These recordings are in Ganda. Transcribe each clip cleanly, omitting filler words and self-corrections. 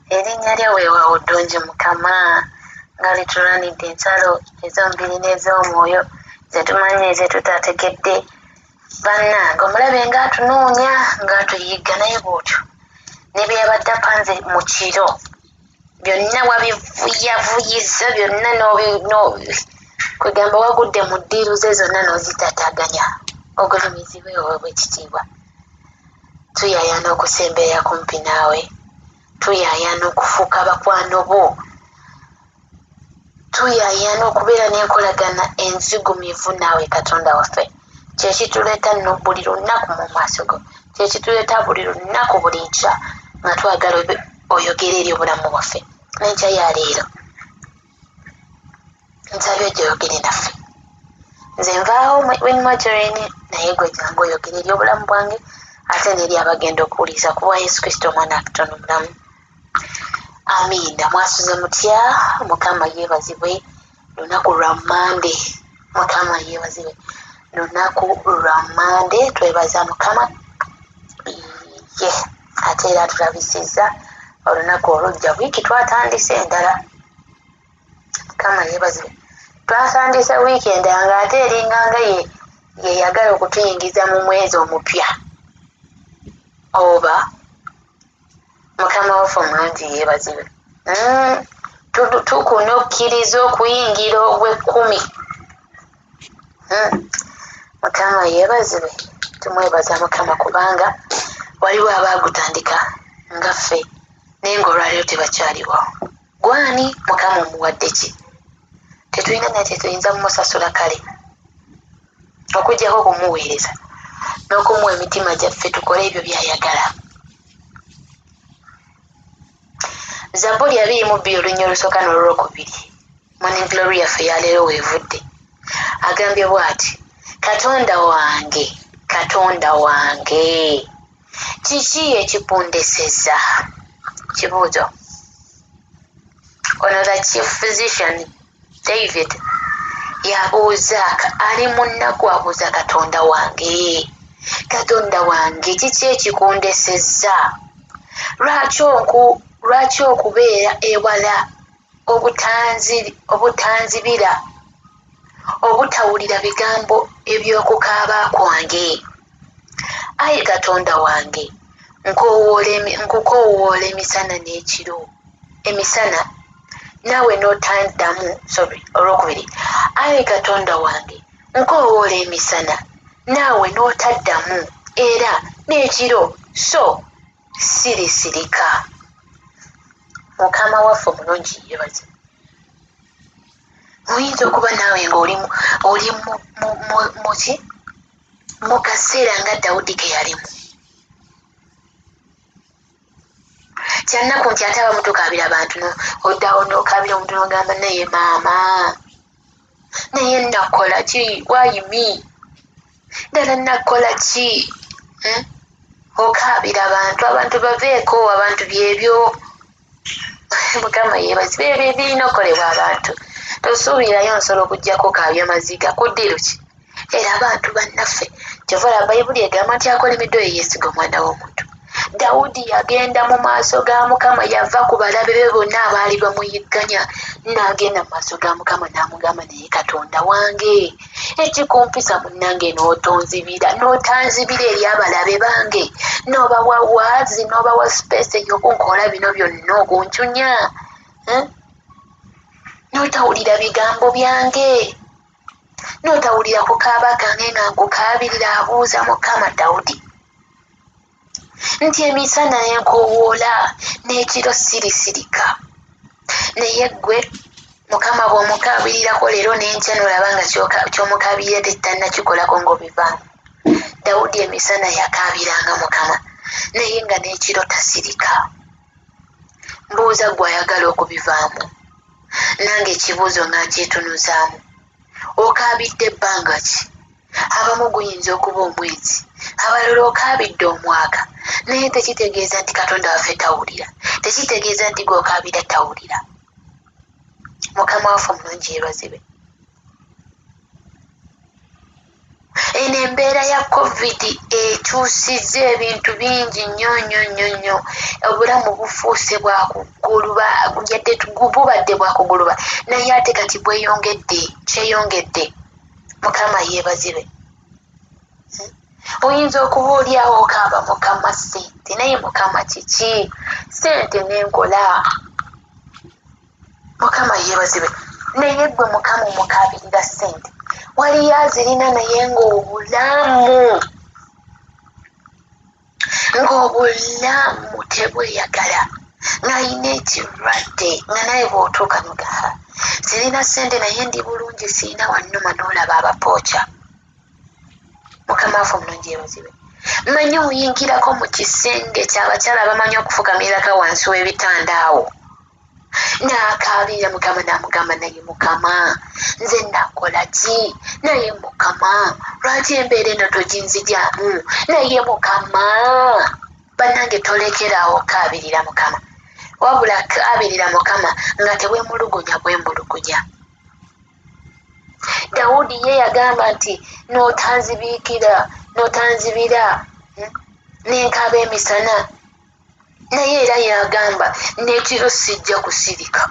Erinnya lyo weewaawo ddungi Mukama, nga litulwanidde entalo ez'omubiri n'ez'omwoyo, ze tumanyi ne ze tutategedde. Bannange omulabe ng'atunoonya, ng'atuyigga, naye bw'otyo ne bye yabadde apanze mu kiro byonna wabivuyavuyizza byonna kwegamba wagudde mu ddiiru ze zonna n'ozitataaganya. Ogulumizibwe oweebwe ekitiibwa. Tuyayaana okusemberera kumpi naawe. Tuyayaana okufuuka bakwano bo. Tuyayaana okubeera n'enkolagana enzigumivu naawe Katonda waffe. Kye kituleeta nno buli lunaku mu maaso go. Kye kituleeta buli lunaku buli nkya nga twagala oyogere eri obulamu bwaffe. N'enkya ya leero nsabye ojje oyogere naffe. Nze nvaawo Win Margarine, naye gwe jangu oyogere eri obulamu bwange ate n'eri abagenda okuwuliriza ku bwa Yesu Kristo omwana wa Katonda omulamu. Amiina. Mwasuze mutya? Mukama yeebazibwe. Lunaku lwa Mande. Mukama yeebazibwe. Lunaku lwa Mande, twebaza Mukama ye ate era atulabisizza olunaku olujja. Wiiki twatandise endala. Mukama yeebazibwe. Twatandise wiiki endala ng'ate eringanga ye yeyagala okutuyingiza mu mwezi omupya oba Mukama waffe omulungi yeebazibwe. Tukunokkiriza okuyingira ogw'ekkumi. Mukama yeebazibwe. Tumwebaza Mukama kubanga waliwo abaagutandika nga ffe naye ng'olwaleero tebakyaliwo. Gwani Mukama omuwadde ki? Tetulina naye tetuyinza mumusasula kale okuggyako okumuweereza n'okumuwa emitima gyaffe tukole ebyo by'ayagala. Zabbuli 22 olunya olusooka n'olwokubiri Morning Glory yaffe ya leero weevudde. Agambye bw'ati, Katonda wange, Katonda wange, kiki ekikundesezza? Kibuuzo. Ono the chief physician David yabuuza, ali mu nnaku abuuza Katonda wange, Katonda wange, kiki ekikundesezza? Lwaki okubeera ewala obutanzibira, obutawulira bigambo eby'okukaaba kwange? Ayi Katonda wange, nkukoowoola emisana n'ekiro, emisana naawe n'otanddamu. Sorry, olwokubiri. Ayi Katonda wange, nkoowoola emisana naawe n'otaddamu, era n'ekiro so sirisirika. Mukama waffe omulungi yeebazibwe. Oyinza okuba naawe ng'oli oli muki mu kaseera nga Dawudi ke yalimu. Kyannaku nti ate abamu tukaabira abantu, oddawo n'okaabira omuntu n'ogamba naye maama, naye nakola ki? Why me? Ddala nakola ki? Okaabira abantu, abantu baveeko, abantu byebyo. Mukama yeebazibwe, ebyo ebirina okukolebwa abantu. Tosuubirayo nsolo okuggyako kaabya maziga ku ddiiru ki? Era abantu bannaffe, kyova olaba Bayibuli egamba nti akolimidde oyo yeesiga omwana w'omuntu. Dawudi yagenda mu maaso ga Mukama, yava ku balabe be bonna abaali bamuyigganya, n'agenda mu maaso ga Mukama n'amugamba, naye Katonda wange, ekikumpisa munnange n'otonzibira, n'otanzibira eri abalabe bange, n'obawa waazi, n'obawa space ey'okunkola bino byonna okuncunya, N'otawulira bigambo byange, n'otawulira kukaaba kange nga nkukaabirira. Abuuza Mukama Dawudi nti emisana nenkowoola n'ekiro sirisirika. Naye ggwe Mukama bw'omukaabirirako leero n'enkya n'olaba nga ky'omukaabirira tetannakikolako ng'obivaamu. Dawudi emisana yakaabiranga Mukama naye nga n'ekiro tasirika. Mbuuza ggwe ayagala okubivaamu, nange ekibuuzo nga nkyetunuzaamu, okaabidde bbanga ki? Abamu guyinza okuba omwezi, abalala okaabidde omwaka, naye tekitegeeza nti Katonda waffe tawulira, tekitegeeza nti gw'okaabira tawulira. Mukama waffe omulungi yeebazibwe. Eno embeera ya COVID ekyusizza ebintu bingi nnyo nnyo nnyo nnyo. Obulamu bufuuse bwakuguluba, yadde bubadde bwakuguluba, naye ate kati bweyongedde, kyeyongedde. Mukama yeebazibwe. Oyinza okuba oli awo okaaba Mukama ssente, naye Mukama kiki? Ssente nenkola. Mukama yeebazibwe. Naye ggwe Mukama omukaabirira ssente, waliyo azirina naye ng'obulamu ng'obulamu tebweyagala, ng'alina ekirwadde, nga naye bw'otuuka nogaa sirina ssente naye ndi bulungi, sirina wannuma, n'olaba abapooca. Mukama waffe omulungi yeebazibwe. Mmanyi oyingirako mu kisenge ky'abakyala abamanyi okufukamirako wansi w'ebitanda awo, n'akaabirira Mukama, n'amugamba, naye Mukama nze nakola ki? Naye Mukama lwaki embeera eno toginzigyamu? Naye Mukama. Bannange, tolekeraawo kaabirira Mukama, wabula kaabirira Mukama nga tewemulugunya bwemulugunya. Dawudi ye yagamba nti n'otanzibiikira, n'otanzibira nenkaaba emisana, naye era yagamba n'ekiro sijja kusirika.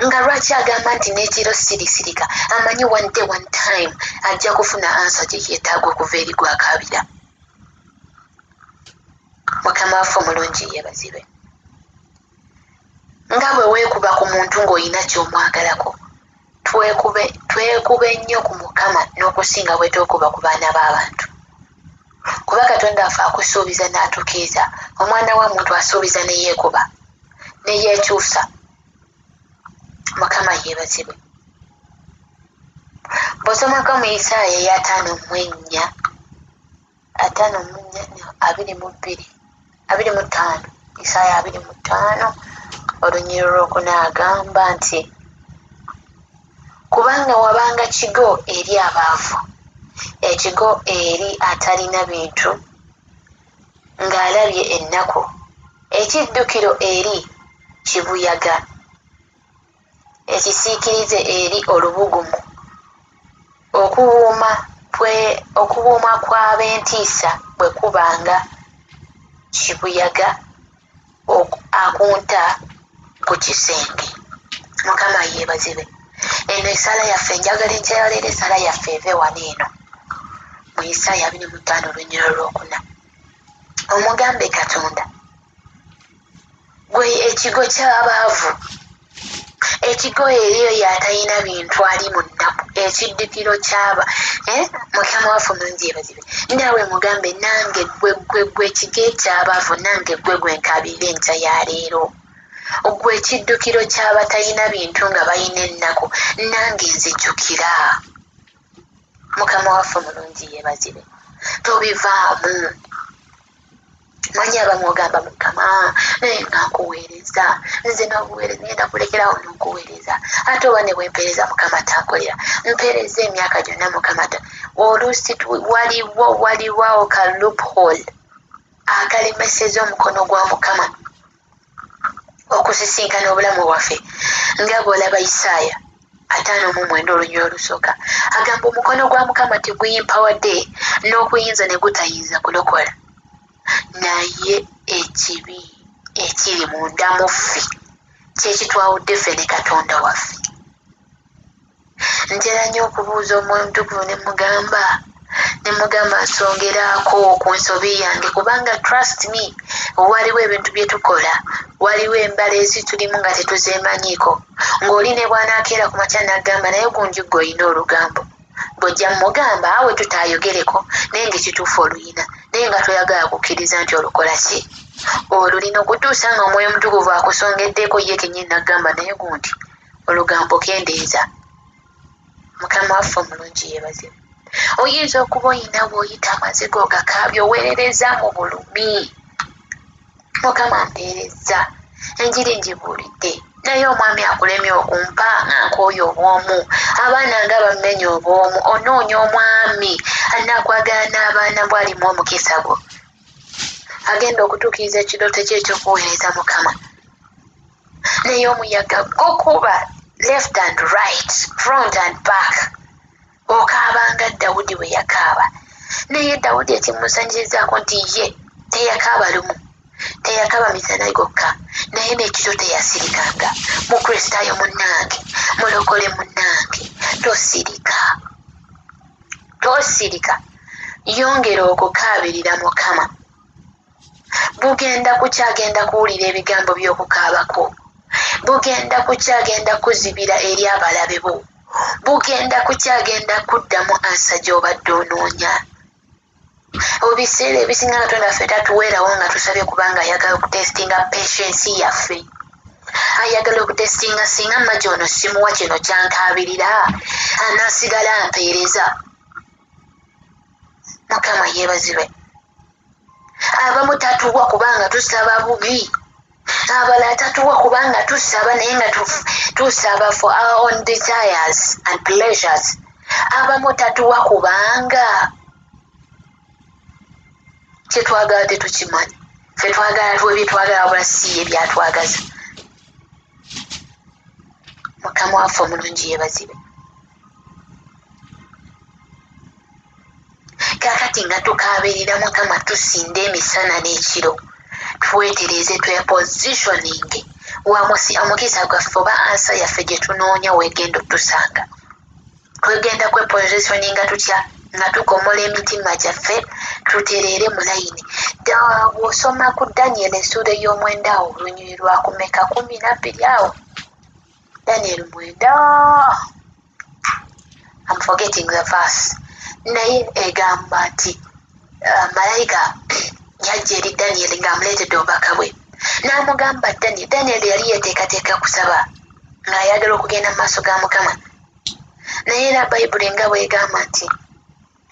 Nga lwaki agamba nti n'ekiro sirisirika? Amanyi one day, one time ajja kufuna answer gye yeetaaga okuva eri gwakaabira. Mukama waffe omulungi yeebazibwe. Nga bwe weekuba ku muntu ng'olina ky'omwagalako, twekube twekube nnyo ku Mukama n'okusinga bwe twekuba ku baana b'abantu, kuba Katonda waffe akusuubiza n'atuukiriza. Omwana wa muntu asuubiza ne yeekuba ne yeekyusa. Mukama yeebazibwe. Bw'osomako mu Isaaya ey' 54, 54, 22, 25, Isaaya 25 olunyiriri lwokuna, agamba nti, "Kubanga wabanga kigo eri abaavu, ekigo eri atalina bintu ng'alabye ennaku, ekiddukiro eri kibuyaga, ekisiikirize eri olubugumu, okubuuma kw'ab'entiisa bwe kubanga kibuyaga akunta ku kisenge." Mukama yeebazibwe. Eno esaala yaffe, njagala enkya ya leero esaala yaffe eve wano eno mu Isaaya 25 olunyiriri olwokuna. Omugambe Katonda, gwe ekigo ky'abaavu, ekigo eri oyo atalina bintu ali mu nnaku, ekiddukiro kyaba eh? Mukama waffe omulungi yeebazibwe. Naawe mugambe, nange gwe gwe gwe ekigo ekyabaavu, nange gwe gwe nkaabirira enkya ya leero, gwe ekiddukiro ky'abatalina bintu nga balina ennaku, nange nzijukira. Mukama waffe omulungi yeebazibwe. Tobivaamu. Manyi abamu ogamba, Mukama, naye nga nkuweereza nze n'obuweereza ngenda kulekerawo n'okuweereza, ate oba ne bwempeereza Mukama tankolera, mpeereza emyaka gyonna Mukama ta. Oluusi waliwo ka loophole akalemeseza omukono gwa Mukama okusisinkana obulamu bwaffe. Nga bw'olaba Isaaya 59 olunyiriri olusooka, agamba omukono gwa Mukama teguyimpawadde n'okuyinza ne gutayinza kulokola, naye ekibi ekiri munda mu ffe kyekitwawudde ffe ne Katonda waffe. Ntera nnyo okubuuza Omwoyo Omutukuvu ne mugamba nsongeraako ku nsobi yange, kubanga trust me, waliwo ebintu bye tukola, waliwo embala ezitulimu nga tetuzeemanyiiko, ng'oli ne bw'anaakeera ku makya n'agamba, naye gundi gwe olina olugambo, bw'ojja mugamba awe tutaayogereko, naye ng'ekituufu oluyina, naye nga toyagala kukkiriza nti olukola ki, olulina, okutuusa nga Omwoyo Omutukuvu akusongeddeko ye kennyini n'agamba, naye gundi olugambo kendeeza. Mukama waffe omulungi yeebazibwe. Oyinza okuba oyina bw'oyita amaziga ogakaabya, oweerereza mu bulumi, Mukama mpeerezza enjiri, ngibuulidde, naye omwami akulemye okumpa, nga nkooye obwomu, abaana nga bammenya obwomu. Onoonya omwami anaakwagala n'abaana bw'alimu omukisa gwo, agenda okutuukiriza ekirooto kye ekyokuweereza Mukama, naye omuyaga gukuba left and right, front and back. Okaaba nga Dawudi bwe yakaaba. Naye Dawudi ekimusanyusizaako nti ye teyakaaba lumu, teyakaaba misana gokka, naye n'ekiro teyasirikanga. Mukristaayo munnange, mulokole munnange, tosirika, tosirika, yongera okukaabirira Mukama. Bugenda kukya agenda kuwulira ebigambo by'okukaabako. Bugenda kukya agenda kuzibira eri abalabe bo. Bugenda kukya agenda kuddamu ansa gy'obadde onoonya. Ebiseera ebisinga Katonda ffe tatuweerawo nga tusabye kubanga ayagala okutestinga patience yaffe. Ayagala okutestinga singa maji ono simuwa kino kyankaabirira anaasigala ampeereza. Mukama yeebazibwe. Abamu tatuwa kubanga tusaba bubi, abalala tatuwa kubanga tusaba naye nga tusaba for our own desires and pleasures. Abamu tatuwa kubanga kyetwagala tetukimanyi, ffe twagala tuwe byetwagala wabula si ye byatwagaza. Mukama waffe omulungi yeebazibwe. Kaakati nga tukaabirira Mukama, tusinde emisana n'ekiro, twetereeze, twepositioninge omukisa gwaffe oba ansa yaffe gye tunoonya weegenda otusanga. Twegenda kwepositioninga tutya? Nga tukomola emitima gyaffe tutereere mu layini. Bw'osoma ku Daniel essuula ey'omwenda awo olunyiriri lwakumeka 12 awo, Daniel 9, I'm forgetting the verse, naye egamba nti malayika yajja eri Daniel ng'amuleetedde obubaka bwe n'amugamba Daniel. Daniel yali yeeteekateeka kusaba ng'ayagala okugenda mu maaso ga Mukama, naye era Bayibuli nga bw'egamba nti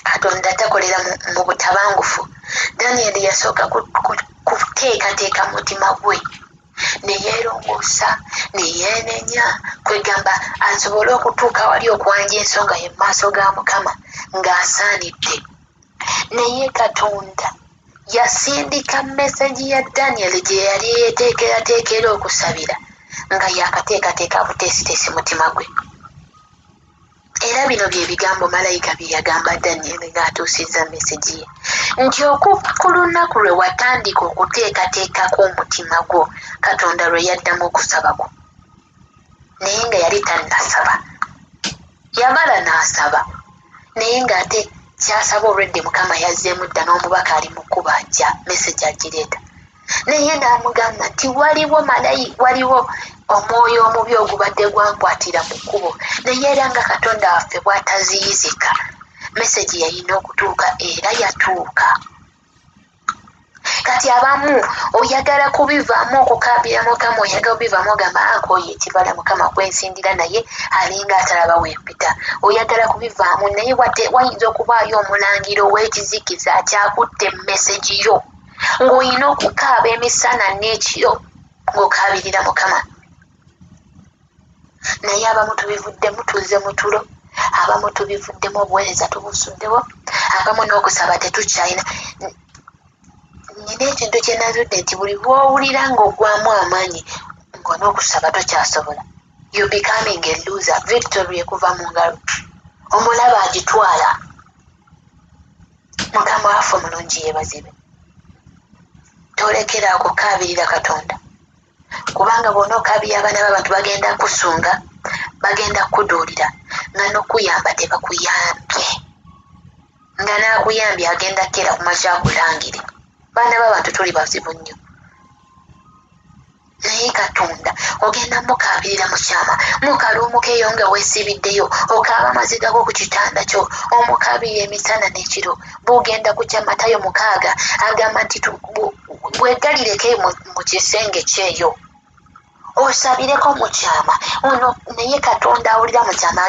Katonda takolera mu butabangufu, Daniel yasooka kuteekateeka mutima gwe ne yeerongoosa ne yeenenya, kwegamba asobole okutuuka wali okwanja ensonga ye mu maaso ga Mukama ng'asaanidde. Naye Katonda yasindika mesegi ya Daniel gye yali yeeteekerateekera okusabira nga yakateekateeka buteesiteesi mutima gwe. Era bino bye bigambo malayika bye yagamba Daniel ng'atuusizza mesegi ye nti okuva ku lunaku lwe watandika okuteekateekako omutima gwo, Katonda lwe yaddamu okusaba kwo. Naye nga yali tannasaba, yamala n'asaba, naye ng'ate kyasaba olwedde Mukama yazzeemu dda n'omubaka ali mu kkubo ajja, mesegi agireeta. Naye n'amugamba nti waliwo malayi, waliwo omwoyo omubi ogubadde gwankwatira mu kkubo, naye era nga Katonda waffe bw'ataziyizika, mesegi yalina okutuuka era yatuuka. Kati abamu oyagala kubivaamu okukaabira Mukama, oyagala obivaamu ogamba akooye ekibala Mukama kwensindira naye alinga atalaba wempita. Oyagala kubivaamu naye wayinza okubaayo omulangira ow'ekizikiza akyakutte mesegi yo ng'olina okukaaba emisana n'ekiro ng'okaabirira Mukama. Naye abamu tubivuddemu tuzze mu tulo, abamu tubivuddemu obuweereza tubusuddewo, abamu n'okusaba tetukyalina. Nina ekintu kye nazudde nti buli lw'owulira ng'oggwamu amaanyi ng'onookusaba tokyasobola, you becoming a loser. Victory ekuva mu ngalo, omulaba agitwala. Mukama waffe omulungi yeebazibwe. Tolekera okukaabirira Katonda, kubanga bw'ona okaabirira abaana b'abantu bagenda kusunga, bagenda kukuduulira, nga n'okuyamba tebakuyambye, nga n'akuyambye agenda kkeera ku makya akulangire. Baana b'abantu tuli bazibu nnyo, naye Katonda ogenda mukaabirira mu kyama, mukaluumuka eyo nga weesibiddeyo, okaaba amaziga go ku kitanda kyo, omukaabirira emisana n'ekiro. Bugenda kukya. Matayo 6 agamba nti bwegalireko mu kisenge kyeyo osabireko mu kyama ono, naye Katonda awulira mu kyama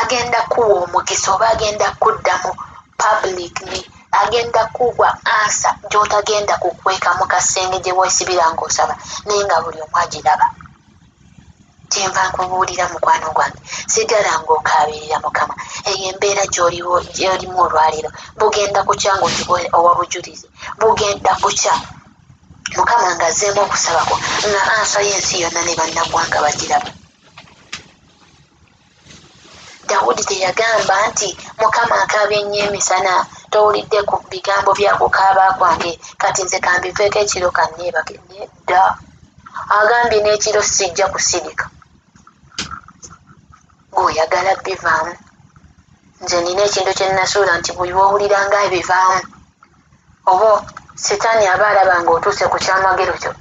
agenda kuwa omukisa oba agenda kuddamu publicly, agenda kuwa ansa gy'otagenda kukweka mu kasenge gye weesibira ng'osaba, naye nga buli omu agiraba. Kyenva nkubuulira mukwano gwange, sigala ng'okaabirira Mukama. Eyo embeera gy'olimu olwaleero, bugenda kukya ng'ogiwa owa bujulizi. Bugenda kukya Mukama ng'azzeemu okusabako nga ansa y'ensi yonna ne bannaggwanga bagiraba. Dawudi teyagamba nti, Mukama akaabye nnyo emisana, towulidde ku bigambo bya kukaaba kwange, kati nze kambiveeko ekiro kanneebake. Nedda, agambye n'ekiro sijja kusirika. Gweoyagala bivaamu. Nze nina ekintu kye nasuula nti buli lw'owulira nga ebivaamu, oba sitaani aba alaba ng'otuuse ku kyamagero kyo,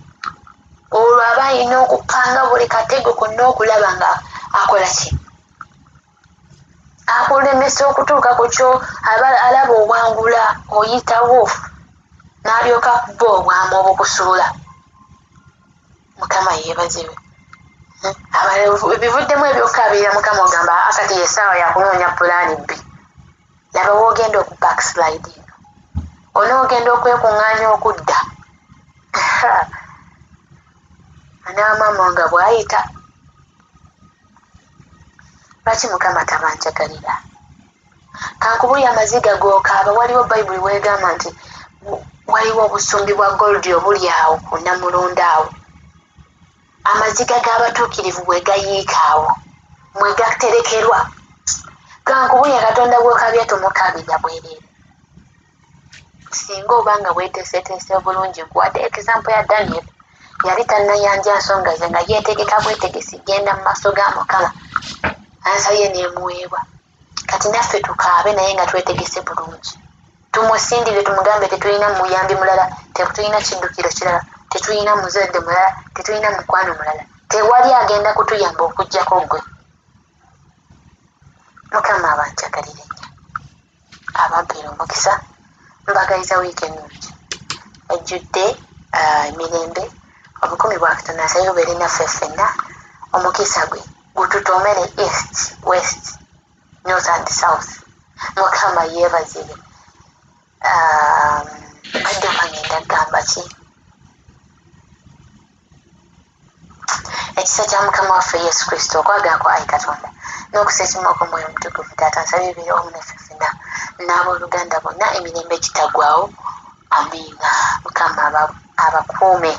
olwo aba alina okupanga buli katego konna okulaba nga akola ki, akulemesa okutuuka ku kyo aba alaba owangula oyitawo, n'alyoka akuba obwama obukusuula. Mukama yeebazibwe. Ebivuddemu ebyokukaabirira Mukama ogamba akati yessaawa yakunoonya pulaani bbi. Laba w'ogenda oku backsliding, onoogenda okwekuŋŋaanya okudda anaamaama nga bw'ayita. Lwaki Mukama tabanjagalira? Kankubulye amaziga g'okaaba, waliwo Bayibuli weegamba nti waliwo obusumbi bwa goludi obuli awo ku Nnamulondo awo. Amaziga g'abatuukirivu bwe gayiika awo mwe gaterekerwa. Kankubulye Katonda gw'okaabya tomukaabirira bwereere. Singa oba nga weeteeseteese bulungi, nkuwadde example ya Daniel, yali tannayanja nsonga ze nga yeetegeka bwetegesi genda mu maaso ga Mukama, ansa ye n'emuweebwa. Kati naffe tukaabe naye nga twetegese bulungi, tumusindire tumugambe tetulina muyambi mulala, tetulina kiddukiro kirala, tetulina muzadde mulala, tetulina mukwano mulala, tewali agenda kutuyamba okuggyako ggwe. Mukama abanjagalire nnyo, abampeera omukisa, mbagaliza wiiki ennungi ejjudde emirembe. Obukumi bwa Katonda nsabye bubeere naffe ffenna, omukisa gwe gututomere east, west, north and south. Mukama yeebazibwe. Mbadde oba ngenda kugamba ki? Ekisa kya Mukama waffe Yesu Kristo, okwagala kwa ayi Katonda, n'okusa ekimu okw'Omwoyo Omutukuvu, Taata nsabye bibeere wamu naffe ffenna n'abooluganda bonna emirembe egitaggwaawo. Amiina. Mukama abakuume.